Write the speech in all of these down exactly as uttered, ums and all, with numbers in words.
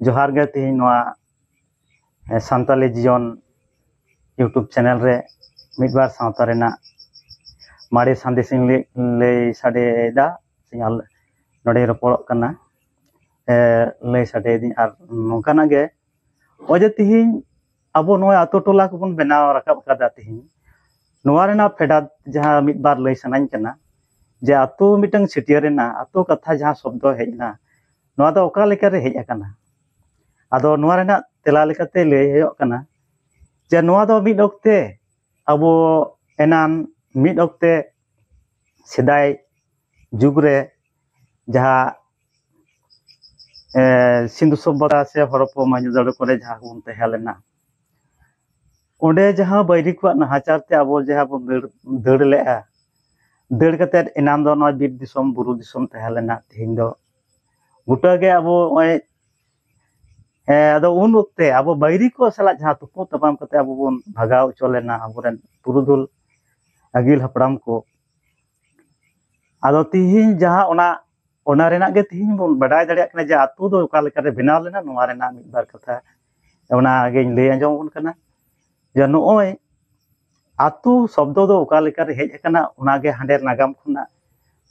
ᱡᱚᱦᱟᱨ ᱜᱮ᱾ ᱛᱮᱦᱮᱧ ᱱᱚᱣᱟ ᱥᱟᱱᱛᱟᱞᱤ ᱡᱤᱭᱚᱱ YouTube ᱪᱮᱱᱮᱞ ᱨᱮ ᱢᱤᱫ ᱵᱟᱨ ᱥᱟᱶᱛᱟ ᱨᱮᱱᱟᱜ ᱢᱟᱨᱮ ᱥᱟᱸᱫᱮᱥ ᱤᱧ ᱞᱟᱹᱭ ᱥᱟᱰᱮᱭᱮᱫᱟ᱾ ᱱᱚᱰᱮᱧ ᱨᱚᱯᱚᱲᱚᱜ ᱠᱟᱱᱟ᱾ ᱞᱟᱹᱭ ᱥᱟᱰᱮᱭᱮᱫᱟᱹᱧ ᱟᱨ ᱱᱚᱝᱠᱟᱱᱟᱜ ᱜᱮ, ᱱᱚᱜᱼᱚᱭ ᱡᱮ ᱛᱤᱦᱤᱧ ᱟᱵᱚ ᱱᱚᱜᱼᱚᱭ ᱟᱛᱳ ᱴᱚᱞᱟ ᱠᱚᱵᱚᱱ ᱵᱮᱱᱟᱣ ᱨᱟᱠᱟᱵ ᱠᱟᱫᱟ ᱛᱤᱦᱤᱧ, ᱱᱚᱣᱟ ᱨᱮᱱᱟᱜ ᱯᱷᱮᱰᱟᱛ ᱡᱟᱦᱟᱸ ᱢᱤᱫ ᱵᱟᱨ ᱞᱟᱹᱭ ᱥᱟᱱᱟᱧ ᱠᱟᱱᱟ, ᱡᱮ ᱟᱛᱳ ᱢᱤᱫᱴᱟᱝ ᱪᱷᱟᱹᱴᱭᱟᱹᱨ ᱨᱮᱱᱟᱜ ᱟᱛᱳ ᱠᱟᱛᱷᱟ ᱡᱟᱦᱟᱸ ᱥᱚᱵᱫᱚ ᱦᱮᱡ ᱮᱱᱟ, ᱱᱚᱣᱟ ᱫᱚ ᱚᱠᱟ ᱞᱮᱠᱟᱨᱮ ᱦᱮᱡ ᱟᱠᱟᱱᱟ? ᱟᱫᱚ ᱱᱚᱣᱟ ᱨᱮᱱᱟᱜ ᱛᱮᱞᱟ ᱞᱮᱠᱟᱛᱮ ᱞᱟᱹᱭ ᱦᱩᱭᱩᱜ ᱠᱟᱱᱟ ᱡᱮ ᱱᱚᱣᱟ ᱫᱚ ᱢᱤᱫ ᱚᱠᱛᱮ ᱟᱵᱚ ᱮᱱᱟᱱ ᱢᱤᱫ ᱚᱠᱛᱮ ᱥᱮᱫᱟᱭ ᱡᱩᱜᱽ ᱨᱮ ᱡᱟᱦᱟᱸ ᱥᱤᱱᱫᱷᱩ ᱥᱚᱵᱷᱚᱛᱟ ᱥᱮ ᱦᱚᱨᱚᱯᱯᱟ ᱢᱚᱦᱮᱱᱡᱳᱫᱟᱲᱳ ᱠᱚᱨᱮ ᱡᱟᱦᱟᱸ ᱵᱚᱱ ᱛᱟᱦᱮᱸ ᱞᱮᱱᱟ, ᱚᱸᱰᱮ ᱡᱟᱦᱟᱸ ᱵᱟᱹᱭᱨᱤ ᱠᱚᱣᱟᱜ ᱱᱟᱦᱟᱪᱟᱨ ᱛᱮ ᱟᱵᱚ ᱡᱟᱦᱟᱸ ᱵᱚᱱ ᱫᱟᱹᱲ ᱫᱟᱹᱲ ᱞᱮᱜᱼᱟ, ᱫᱟᱹᱲ ᱠᱟᱛᱮᱫ ᱮᱱᱟᱱ ᱫᱚ ᱱᱚᱣᱟ ᱵᱤᱨ ᱫᱤᱥᱚᱢ ᱵᱩᱨᱩ ᱫᱤᱥᱚᱢ ᱛᱟᱦᱮᱸ ᱞᱮᱱᱟ, ᱛᱮᱦᱮᱧ ᱫᱚ ᱜᱚᱴᱟ ᱜᱮ ᱟᱵᱚ ᱱᱚᱜᱼᱚᱭ ᱦᱮᱸ, ᱟᱫᱚ ᱩᱱ ᱚᱠᱛᱮ ᱟᱵᱚ ᱵᱟᱹᱭᱨᱤ ᱠᱚ ᱥᱟᱞᱟᱜ ᱡᱟᱦᱟᱸ ᱛᱩᱯᱩ ᱛᱟᱯᱟᱢ ᱠᱟᱛᱮ ᱟᱵᱚ ᱵᱚᱱ ᱵᱷᱟᱜᱟᱣ ᱦᱚᱪᱚ ᱞᱮᱱᱟ ᱟᱵᱚᱨᱮᱱ ᱯᱩᱨᱩᱫᱷᱩᱞ ᱟᱹᱜᱤᱞ ᱦᱟᱯᱲᱟᱢ ᱠᱚ, ᱟᱫᱚ ᱛᱤᱦᱤᱧ ᱡᱟᱦᱟᱸ ᱚᱱᱟ ᱚᱱᱟ ᱨᱮᱱᱟᱜ ᱜᱮ ᱛᱤᱦᱤᱧ ᱵᱚᱱ ᱵᱟᱰᱟᱭ ᱫᱟᱲᱮᱭᱟᱜ ᱠᱟᱱᱟ ᱡᱮ ᱟᱛᱳ ᱫᱚ ᱚᱠᱟ ᱞᱮᱠᱟᱨᱮ ᱵᱮᱱᱟᱣ ᱞᱮᱱᱟ᱾ ᱱᱚᱣᱟ ᱨᱮᱱᱟᱜ ᱢᱤᱫ ᱵᱟᱨ ᱠᱟᱛᱷᱟ ᱚᱱᱟᱜᱤᱧ ᱞᱟᱹᱭ ᱟᱸᱡᱚᱢ ᱟᱵᱚᱱ ᱠᱟᱱᱟ ᱡᱮ ᱱᱚᱜᱼᱚᱭ ᱟᱛᱳ ᱥᱚᱵᱫᱚ ᱫᱚ ᱚᱠᱟ ᱞᱮᱠᱟᱨᱮ ᱦᱮᱡ ᱟᱠᱟᱱᱟ, ᱚᱱᱟᱜᱮ ᱦᱟᱸᱰᱮ ᱱᱟᱜᱟᱢ ᱠᱷᱚᱱᱟᱜ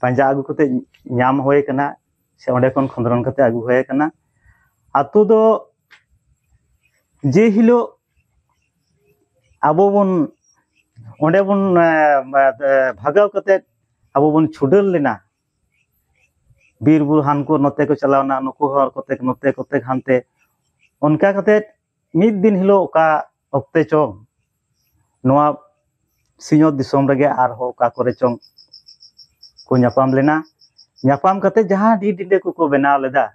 ᱯᱟᱸᱡᱟ ᱟᱹᱜᱩ ᱠᱟᱛᱮ ᱧᱟᱢ ᱦᱩᱭ ᱟᱠᱟᱱᱟ, ᱥᱮ ᱚᱸᱰᱮ ᱠᱷᱚᱱ ᱠᱷᱚᱸᱫᱽᱨᱚᱱ ᱠᱟᱛᱮ ᱟᱹᱜᱩ ᱦᱩᱭ ᱟᱠᱟᱱᱟ᱾ ᱟᱛᱳ ᱫᱚ ᱡᱮ ᱦᱤᱞᱳᱜ ᱟᱵᱚ ᱵᱚᱱ ᱚᱸᱰᱮ ᱵᱚᱱ ᱵᱷᱟᱜᱟᱣ ᱠᱟᱛᱮ ᱟᱵᱚ ᱵᱚᱱ ᱪᱷᱩᱰᱟᱹᱨ ᱞᱮᱱᱟ, ᱵᱤᱨ ᱵᱩᱨᱩ ᱦᱟᱱᱠᱩ ᱱᱚᱛᱮ ᱠᱚ ᱪᱟᱞᱟᱣᱱᱟ, ᱱᱩᱠᱩ ᱦᱚᱲ ᱠᱚᱛᱮ ᱱᱚᱛᱮ ᱠᱚᱛᱮ ᱦᱟᱱᱛᱮ, ᱚᱱᱠᱟ ᱠᱟᱛᱮ ᱢᱤᱫ ᱫᱤᱱ ᱦᱤᱞᱳᱜ ᱚᱠᱟ ᱚᱠᱛᱮ ᱪᱚᱝ ᱱᱚᱣᱟ ᱥᱤᱧᱚᱛ ᱫᱤᱥᱚᱢ ᱨᱮᱜᱮ ᱟᱨᱦᱚᱸ ᱚᱠᱟ ᱠᱚᱨᱮ ᱪᱚᱝ ᱠᱚ ᱧᱟᱯᱟᱢ ᱞᱮᱱᱟ᱾ ᱧᱟᱯᱟᱢ ᱠᱟᱛᱮ ᱡᱟᱦᱟᱸ ᱰᱤ ᱰᱤᱸᱰᱟᱹ ᱠᱚᱠᱚ ᱵᱮᱱᱟᱣ ᱞᱮᱫᱟ,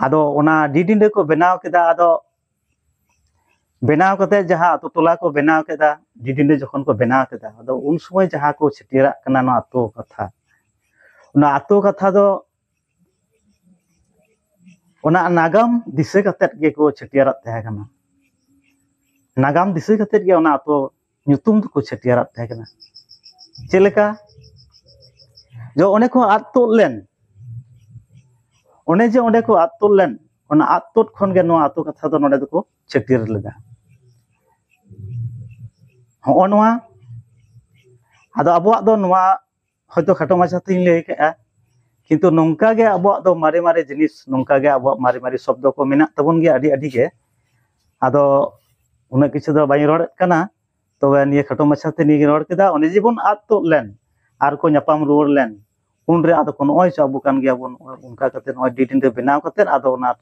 ᱟᱫᱚ ᱚᱱᱟ ᱰᱤ ᱰᱤᱸᱰᱟᱹ ᱠᱚ ᱵᱮᱱᱟᱣ ᱠᱮᱫᱟ᱾ ᱟᱫᱚ ᱵᱮᱱᱟᱣ ᱠᱟᱛᱮ ᱡᱟᱦᱟᱸ ᱟᱛᱳ ᱴᱚᱞᱟ ᱠᱚ ᱵᱮᱱᱟᱣ ᱠᱮᱫᱟ, ᱰᱤ ᱰᱤᱸᱰᱟᱹ ᱡᱚᱠᱷᱚᱱ ᱠᱚ ᱵᱮᱱᱟᱣ ᱠᱮᱫᱟ, ᱟᱫᱚ ᱩᱱ ᱥᱚᱢᱚᱭ ᱡᱟᱦᱟᱸ ᱠᱚ ᱪᱷᱟᱹᱴᱭᱟᱹᱨᱟᱜ ᱠᱟᱱᱟ ᱱᱚᱣᱟ ᱟᱛᱳ ᱠᱟᱛᱷᱟ, ᱚᱱᱟ ᱟᱛᱳ ᱠᱟᱛᱷᱟ ᱫᱚ ᱚᱱᱟ ᱱᱟᱜᱟᱢ ᱫᱤᱥᱟᱹ ᱠᱟᱛᱮᱫ ᱜᱮᱠᱚ ᱪᱷᱟᱹᱴᱭᱟᱹᱨᱟᱜ ᱛᱟᱦᱮᱸ ᱠᱟᱱᱟ᱾ ᱱᱟᱜᱟᱢ ᱫᱤᱥᱟᱹ ᱠᱟᱛᱮᱫ ᱜᱮ ᱚᱱᱟ ᱟᱛᱳ ᱧᱩᱛᱩᱢ ᱫᱚᱠᱚ ᱪᱷᱟᱹᱴᱭᱟᱹᱨᱟᱜ ᱛᱟᱦᱮᱸ ᱠᱟᱱᱟ᱾ ᱪᱮᱫ ᱞᱮᱠᱟ? ᱡᱮ ᱚᱸᱰᱮ ᱠᱚ ᱟᱫ ᱛᱩᱫ ᱞᱮᱱ, ᱚᱱᱮ ᱡᱮ ᱚᱸᱰᱮ ᱠᱚ ᱟᱫ ᱛᱩᱫ ᱞᱮᱱ, ᱚᱱᱟ ᱟᱫ ᱛᱩᱫ ᱠᱷᱚᱱ ᱜᱮ ᱱᱚᱣᱟ ᱟᱹᱛᱩ ᱠᱟᱛᱷᱟ ᱫᱚ ᱱᱚᱰᱮ ᱫᱚᱠᱚ ᱪᱷᱟᱹᱴᱭᱟᱹᱨ ᱞᱮᱫᱟ᱾ ᱦᱚᱸᱜᱼᱚ ᱱᱚᱣᱟ᱾ ᱟᱫᱚ ᱟᱵᱚᱣᱟᱜ ᱫᱚ ᱱᱚᱣᱟ ᱦᱚᱭᱛᱳ ᱠᱷᱟᱴᱚ ᱢᱟᱪᱷᱟ ᱛᱮᱧ ᱞᱟᱹᱭ ᱠᱟᱜᱼᱟ, ᱠᱤᱱᱛᱩ ᱱᱚᱝᱠᱟ ᱜᱮ ᱟᱵᱚᱣᱟᱜ ᱫᱚ ᱢᱟᱨᱮ ᱢᱟᱨᱮ ᱡᱤᱱᱤᱥ, ᱱᱚᱝᱠᱟ ᱜᱮ ᱟᱵᱚᱣᱟᱜ ᱢᱟᱨᱮ ᱢᱟᱨᱮ ᱥᱚᱵᱫᱚ ᱠᱚ ᱢᱮᱱᱟᱜ ᱛᱟᱵᱚᱱ ᱜᱮᱭᱟ ᱟᱹᱰᱤ ᱟᱹᱰᱤ ᱜᱮ᱾ ᱟᱫᱚ ᱩᱱᱟᱹᱜ ᱠᱤᱪᱷᱩ ᱫᱚ ᱵᱟᱹᱧ ᱨᱚᱲᱮᱫ ᱠᱟᱱᱟ, ᱛᱚᱵᱮ ᱱᱤᱭᱟᱹ ᱠᱷᱟᱴᱚ ᱢᱟᱪᱷᱟ ᱛᱮ ᱱᱤᱭᱟᱹ ᱜᱤᱧ ᱨᱚᱲ ᱠᱮᱫᱟ᱾ ᱚᱱᱮ ᱡᱮᱵᱚᱱ ᱟᱫ ᱛᱩᱫ ᱞᱮᱱ ᱟᱨ ᱠᱚ ᱧᱟᱯᱟᱢ ᱨᱩᱣᱟᱹᱲ ᱞᱮᱱ, ᱩᱱᱨᱮ ᱟᱫᱚ ᱠᱚ ᱱᱚᱜᱼᱚᱭ ᱪᱚ ᱟᱵᱚ ᱠᱟᱱ ᱜᱮᱭᱟᱵᱚᱱ, ᱚᱱᱠᱟ ᱠᱟᱛᱮ ᱱᱚᱜᱼᱚᱭ ᱰᱤ ᱮᱱ ᱮ ᱵᱮᱱᱟᱣ ᱠᱟᱛᱮ ᱟᱫᱚ ᱚᱱᱟ